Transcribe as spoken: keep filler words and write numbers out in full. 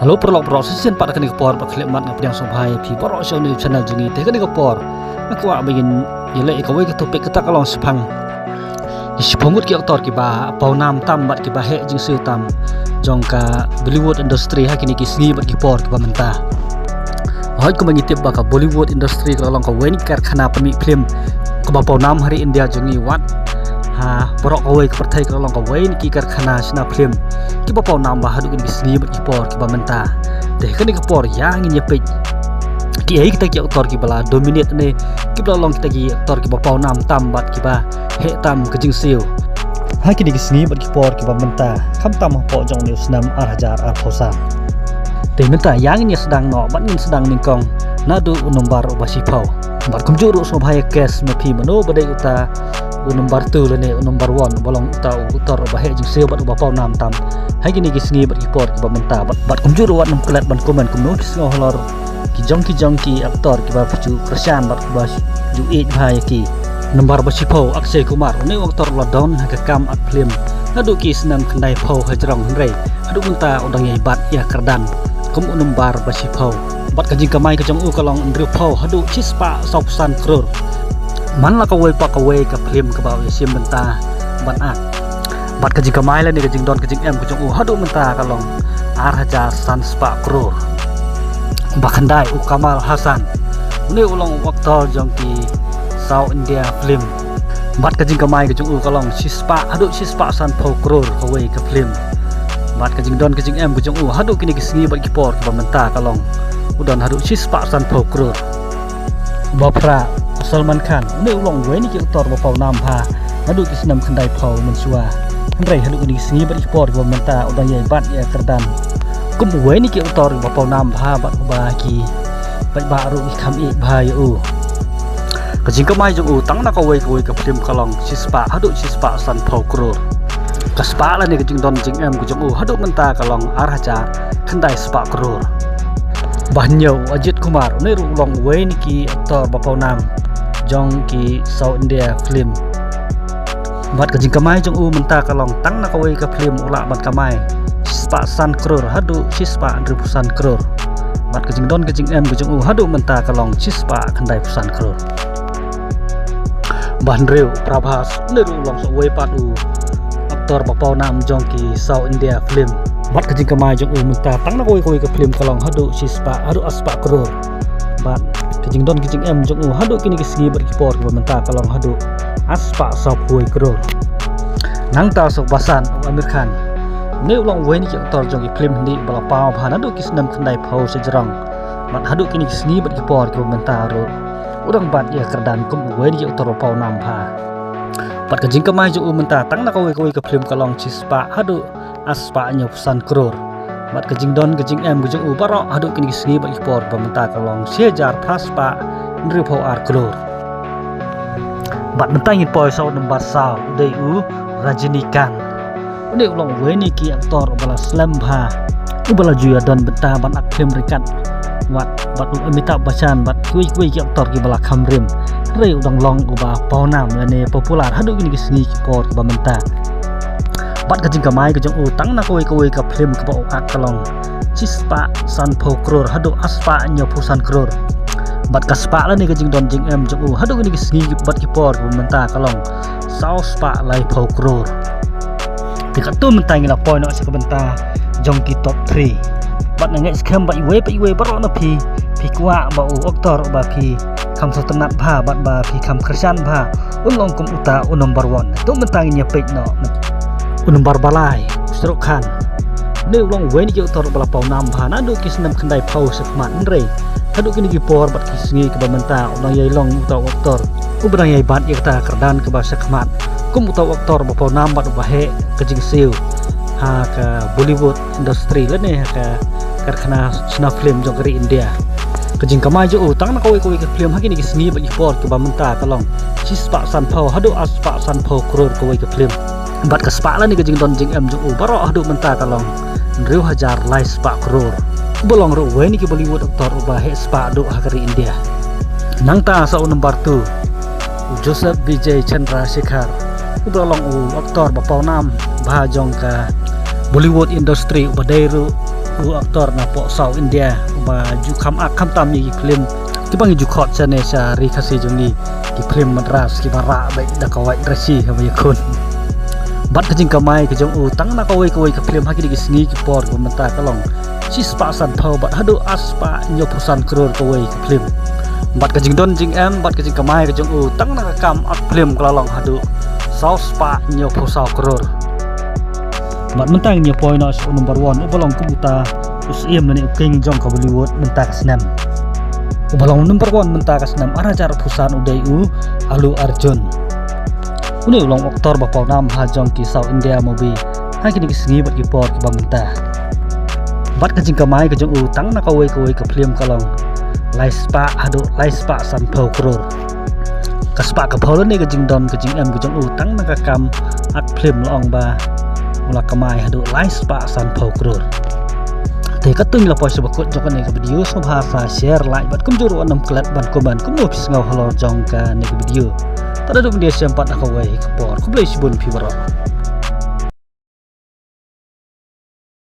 Hello paralok, paralok, shisien pat ha kane ka por ba khlem mat nga pdiang sngewbha ïa phi baroh sha u channel jong ngi. Te ha kane ka por nga kwah ba ngin ïaleh ïa kawei ka topic, kata ka long shaphang, shaphang ngut ki actor kiba paw nam tam bad kiba heh jingsiew tam jong ka Bollywood industry ha kine ki sngi bad ki por kiba mynta. Hooid, kumba ngi tip ba ka Bollywood industry ka long kawei na ki karkhana pynmih film kaba paw nam ha ri India jong ngi, wat ha baroh kawei ka pyrthei ka long kawei na ki karkhana shna film kiba paw nam bha haduh kine ki sngi bad ki por kiba mynta. Te ha kane ka por ïa ngin ïa peit kiei kita ki actor kiba la dominate ne kiba la long kita ki actor kiba paw nam tam bad kiba heh tam ka jingsiew ha kine ki sngi bad ki por kiba mynta, khamtam hapoh jong une u snem ar hajar arphew san. Te mynta ïa ngin ïa sdang noh bad ngin sdang nyngkong naduh u nombar uba shiphew. Bad kumjuh ruh sngewbha ïa guess ma phi mano ba dei uta u nombar two lane u nombar one uba long uta u actor uba heh jingsiew bad uba paw nam tam ha kine ki sngi bad ki por kiba mynta. Bad, bad kumjuh ruh wat nym klet ban comment kumno ki sngew halor ki jong ki jong ki actor kiba phi ju kyrshan bad kiba ju ïeit bha ïa ki. Nombar ba shiphew, Akshay Kumar, une u actor ba la don ha ka kam act film naduh ki snem khyndaiphew hajrong, hynrei haduh mynta u dang ïai bat ïa kyrdan kum u nombar ba shiphew. Bad ka jingkamai ka jong u ka long hynriewphew haduh shispah sawphew san klur. Man la kawei pa kawei ka film kaba u ïashim bynta ban act. Bad ka jingkamai lane ka jingdon ka jingem ka jong u haduh mynta ka long ar hajar san spah klur. Ba khyndai, u Kamal Hassan, une u long u actor jong ki South India film. Bad ka jingkamai ka jong u ka long shispah haduh shispah sanphew klur kawei ka film. Bad ka jingdon ka jingem ka jong u haduh kine ki sngi bad ki por kiba mynta ka long u don haduh shispah sanphew klur. Ba phra, u Salman Khan, une u long uwei na ki actor ba paw nam bha naduh ki snem khyndaiphew mynshuwa, hynrei haduh kine ki sngi bad ki por kiba mynta u dang ïai bat ïa kyrdan kum uwei na ki actor ba paw nam bha bad uba ki paidbah ruh ki kham ïeit bha ïa u. Ka jingkamai jong u tang na kawei kawei ka film ka long shispah haduh shispah sanphew klur. Ka spah lane ka jingdon jingem ka jong u haduh mynta ka long ar hajar khyndai spah klur. Ba hynñiew, u Ajit Kumar, une ruh u long uwei na ki actor ba paw nam jong ki South India film. Bad ka jingkamai jong u mynta ka long tang na kawei ka film u lah ban kamai shispah san klur haduh shispah hynriewphew san klur. Bad ka jingdon ka jingem ka jong u haduh mynta ka long shispah khyndaiphew san klur. Ba hynriew, Prabhas, une ruh u long sa uwei pat u actor ba paw nam jong ki South India film. Bad ka jingkamai jong u mynta tang na kawei kawei ka film ka long haduh shispah haduh arspah klur. Bad ka jingdon ka jingem jong u haduh kine ki sngi bad ki por kiba mynta ka long haduh arspah sawphew klur. Nangta sa u ba san, u Aamir Khan, une u long uwei na ki actor jong ki film Hindi ba la paw bha naduh ki snem khyndaiphew sha jrong. Bad haduh kine ki sngi bad ki por kiba mynta ruh u dang bat ïa kyrdan kum uwei na ki actor ba paw nam bha. Bad ka jingkamai jong u mynta tang na kawei kawei ka film ka long shispah haduh arspah hynñiewphew san klur. Bad ka jingdon ka jingem ka jong u baroh haduh kine ki sngi bad ki por ba mynta ka long shi hajar phra spah hynriewphew ar klur. Bad mynta ngin poi sa u nombar saw, u dei u Rajinikanth. Une u long uwei na ki actor uba la slem bha, uba la ju ïadon bynta ban act film ryngkat wat bad u Amitabh Bachchan bad kiwei kiwei ki actor kiba la kham rim. Hynrei u dang long uba paw nam lane popular haduh kine ki sngi ki por kiba mynta. Bad ka jingkamai ka jong u tang na kawei kawei ka film kaba u act ka long shispah sanphew klur haduh arspah hynñiewphew san klur. Bad ka spah lane ka jingdon jingem jong u haduh kine ki sngi bad ki por kiba mynta ka long saw spah laiphew klur. Te katto mynta ngi la poi noh sha ka bynta jong ki top three. Bad nga ngeit skhem ba iwei pa iwei baroh na phi, phi kwah ba u actor uba phi kham sngewtynnat bha bad ba phi kham kyrshan bha un long kum uta u nombar one. To mynta ngin ïa peit noh. U nombar ba lai, u Shah Rukh Khan. Une u long uwei na ki actor ba la paw nam bha naduh ki snem khyndaiphew sha khmat, hynrei haduh kine ki por bad ki sngi kiba mynta u dang ïai long uta u actor uba dang ïai bat ïa kata ka kyrdan kaba sha khmat kum uta u actor ba paw nam bad uba heh ka jingsiew ha ka Bollywood industry lane ha ka karkhana shna film jong ka ri India. Ka jingkamai jong u tang na kawei kawei ka film ha kine ki sngi bad ki por kiba mynta ka long shispah sanphew haduh arspah sanphew klur kawei ka film. Bad ka spah lane ka jingdon jingem jong u baroh haduh mynta ka long hynriew hajar lai spah klur. Uba long ruh uwei na ki Bollywood actor uba heh spah duh ha ka ri India. Nangta sa u nombar two, u Joseph Vijay Chandrasekhar, uba long u actor ba paw nam bha jong ka Bollywood industry, uba dei ruh U actor na pok South India ba ju kham ak kham tam ïa ki film kiba ngi ju khot shane sha ri Khasi jong ngi, ki film Madras kiba rah beit da ka White Rishi haba ïakhun. Bad ka jingkamai ka jong u tang na kawei kawei ka film ha kine ki sngi ki por kiba mynta ka long shispah sanphew bad haduh arspah hynñiewphew san klur kawei ka film. Bad ka jingdon jingem bad ka jingkamai ka jong u tang na ka kam ak film ka la long haduh sawspah hynñiewphew saw klur. Bad mynta ngin ïa poi noh sha u number one uba long kum uta u syiem lane u king jong ka Bollywood mynta ka snem. Uba long number one mynta ka snem ar hajar arphew san u dei u Allu Arjun. Une u long actor ba pawnam ha jong ki South India movie ha kine ki sngi bad ki por kiba mynta. Bad ka jingkamai ka jong u tang na kawei kawei ka film ka long laispah haduh laispah sanphew klur. Ka spah ka phew lane ka jingdon ka jingem ka jong u tang na ka kam ak film la ong ba u la kamai haduh laispah sanphew klur. Te katto ngi la poi sha ba kut jong kane ka video, sngewbha sa share, like bad kumjuh ruh wat nym klet ban comment kumno phi sngew halor jong kane ka video. Pat haduh ban ïashem pat ha kawei ka por, khublei shibun phi baroh.